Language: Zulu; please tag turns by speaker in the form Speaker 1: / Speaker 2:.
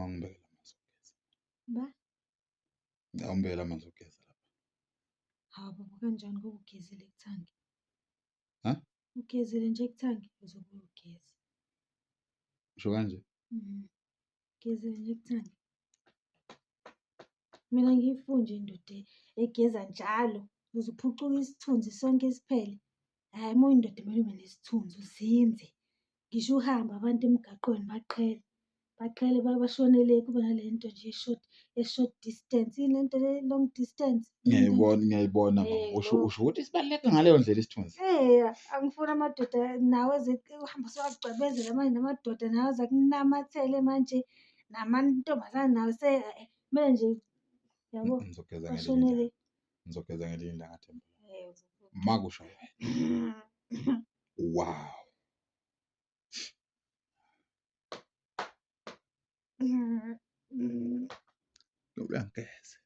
Speaker 1: Uma ngibekela amanzi okugeza.
Speaker 2: Ba?
Speaker 1: Awungibekele amanzi okugeza lapha.
Speaker 2: Hawu baba kanjani ngoba ugezile kuthangi?
Speaker 1: Ha?
Speaker 2: Ugezile nje kuthangi uzobuye ugeze.
Speaker 1: Usho kanje?
Speaker 2: Mhm. Ugezile nje kuthangi. Mina ngiyifuni nje indoda egeza njalo uze uphucuke isithunzi sonke siphele. Hhayi uma uyindoda kumele ube nesithunzi uzinze. Ngisho uhamba abantu emgaqweni baqhele, baqhele bashone le kube nale nto nje ye-short, ye-short distance. Yini le nto le long distance?
Speaker 1: Ngiyayibona, ngiyayibona mama. Usho usho ukuthi sibaluleke ngaleyo ndlela isithunzi.
Speaker 2: Eya, angifuni amadoda nawo eze uhamba sewagcwebezela manje namadoda nawo aze akunamathele manje namantombazane nawo kumele nje yabo
Speaker 1: Ngizogeza ngelinye
Speaker 2: bashone le.
Speaker 1: ilanga. Ngizogeza ngelinye ilanga Themba. Makusho wena. Wow. Uyangigeza.